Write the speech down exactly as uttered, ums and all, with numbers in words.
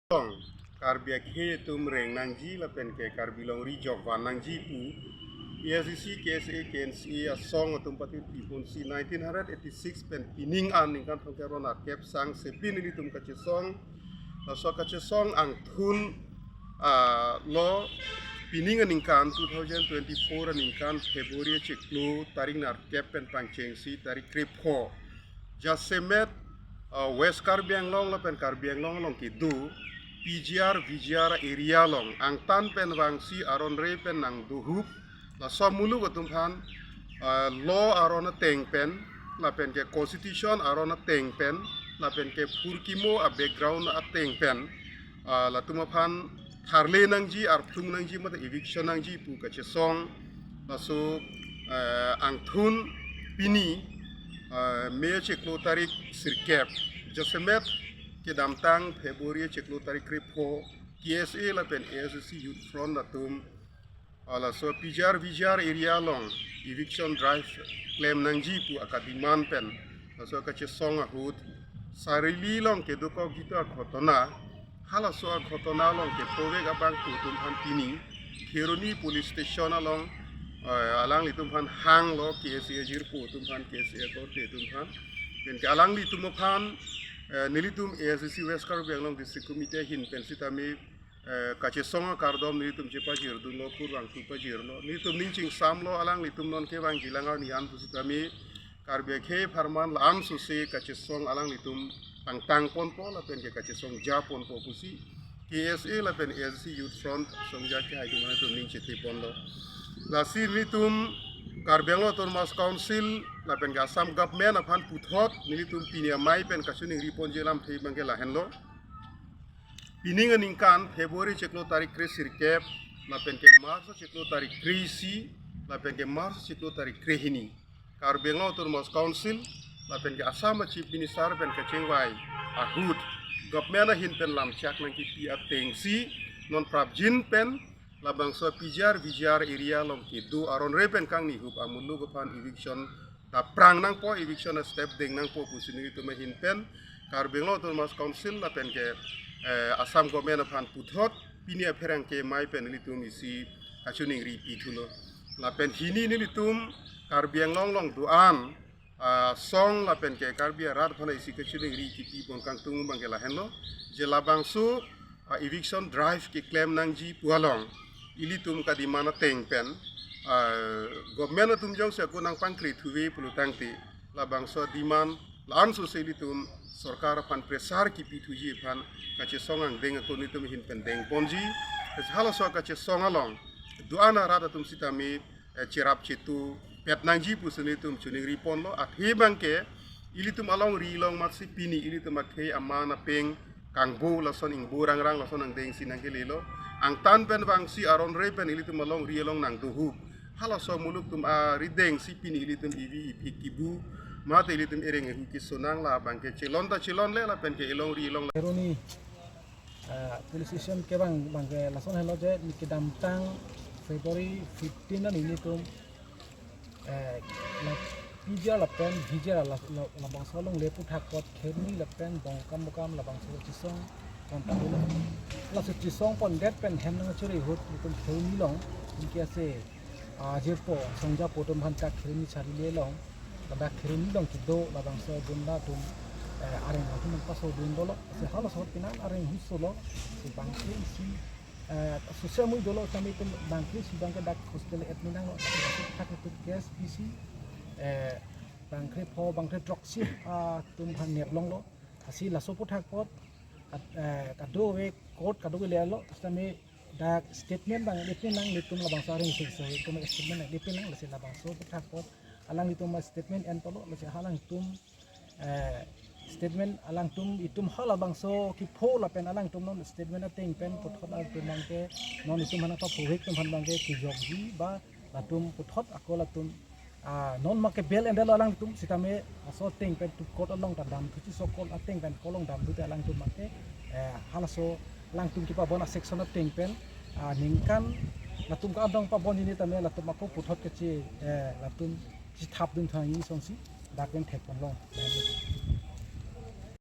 along Karbi akhei atum reng nangji lapen ke Karbi longri jokvan nangji pu A I C C, K S A, K N C A asong atum pati piponsi nineteen eighty-six pen pining an ningkan thomkep ra nerkep sangse pen nelitum kachesong, laso kachesong angthun, ah, lo pining aningkan two thousand twenty-four aningkan February chiklo tarik nerkep pen pangchengsi tarik krepho jasemet, ah, West Karbi Anglong lapen Karbi Anglong along kedo P G R, V G R area along angtan pen vangsi aron re pen nangdohup, laso amuluk atum aphan, ah, law aron ateng pen lapen ke constitution aron ateng pen lapen ke phurkimo a background ateng pen, ah, latum aphan tharle nangji, arphlung nangji mate eviction nangji pu kachesong, laso, eh, angthun pini, eh, May chiklo tarik sirkep jasemet kedamtang February chiklo tarik krepho K S A lapen A I C C Youth Front atum, ah, laso P G R V G R area along eviction drive klem nangji pu akademand pen laso kachesong ahut Saraili along kedokok jitu aghotona, halaso aghotona along kepovek abang pu atum aphan pini Kheroni Police Station along, eh, alanglitum aphan hanglo, K S A ajirpo atum aphan, K S A akorte atum aphan. Pen ke alanglitum aphan, eh, nelitum A I C C West Karbi Anglong District Committee ahin pen sitame, eh, kachesong akardom nelitum chepajirdunlo, kurvangthu pajirlo. Nelitum ning chingsamlo, alanglitum non kevangji lang arni an pusitame Karbi akhei apharman la-an sose kachesong alanglitum tangtang ponpo lapen ke kachesong ja ponpo pusi K S A lapen A I C C Youth Front songja kehai atum anitum ning chethi ponlo. Lasi nelitum Karbi Anglong Autonomous Council lapen ke Assam Government aphan puthot nelitum pini amei pen kachiningri ponji alamthe abang ke lahenlo. Pining aningkan February chiklo tarik kresirkep lapen ke March chiklo tarik kreisi lapen ke March chiklo tarik krehini, Karbi Anglong Autonomous Council lapen ke Assam a Chief Minister pen kachingvai ahut government ahin pen lamchak nangkipi atengsi non prapjin pen labangso P G R V G R area along kedo aron re pen kangni hup amuluk aphan eviction daprang nangpo, eviction a step deng nangpo pusi nelitum ahin pen Karbi Anglong Autonomous Council lapen ke, eh, Assam Government aphan puthot pini apherangke amei pen nelitum isi kachiningri pithulo. Lapen hini nelitum Karbi Anglong along do-an, ah, song lapen ke Karbi arat aphan isi kachiningri kipi pon kangtung abang ke lahenlo. Je labangso, ah, eviction drive keklem nangji pu along ilitum kademand ateng pen, ah, government atum jongsi ako nangpangkri thuve pulo tangte labangso demand la-an sose ilitum sorkar aphan pressure kipithuji aphan kachesong angdeng ako nelitum ahin pen deng ponji. Halaso kachesong along do-an arat atum sitame, eh, cherap chetu pet nangji pusi nelitum chiningri ponlo. Athe abang ke ilitum alongri along matsi pini ilitum akhei aman apeng kangbo lason ingbo rangrang lason angdengsi nangkelelo. Angtan pen vangsi aron re pen ilitum alongri along nangdohup. Halaso amuluk atum aridengsi pini ilitum evi ephik kibu mate ilitum ereng ehu kesonang la abang ke chelon ta chelonle lapen ke elongri along. Kheroni, eh, police station kevang abang ke lason helo je neli kedamtang February fifteen arni nelitum, eh, la P G R lapen V G R la, la, labangso alongle aputhak apot Kheroni lapen Dongkamukam labangso chesong pon patulo. Laso chesong pondet pen hem nangchiri ahut nelitum Kheroni along, anke ase ajirpo songjapo atum aphan ta Kheroni Saraili along, ladak Kheroni along kedo labangso gunda atum, eh, areng atum nangpasodun dolo. Ase halaso apot pinan areng husolo, ase bangke isi, eh, social media dolo, tame atum bangke isi abang ke dak hospital admit nanglo, dak atum case pisi, eh, bang krepho, bang kre throksi, ah, atum aphan nep longlo. Lasi laso aputhak apot, kad-, eh, kadokave court kadokave lelo, sitame dak statement abang lepin nang nelitum labangso areng singso itum statement nang lepin nang, lasi labangso aputhak apot alanglitum statement en tolo, lasi alangtum, eh, statement alangtum itum halabangso kepho lapen alangtum non statement ateng pen puthot alangtum abang ke non itum aphan papuhek atum aphan abang ke kijokji ba latum puthot ako latum, ah, non make bail endetlo alangtum sitame laso ateng pen tu court along ta damthuji, so court ateng pen ko along damthu te alangtum make, eh, halaso alangtum kepabon a section ateng pen, ah, ningkan latum ke adong pabon hini tame latum ako puthot kechi, eh, latum chithap dun thang asonsi dak pen thek ponlong.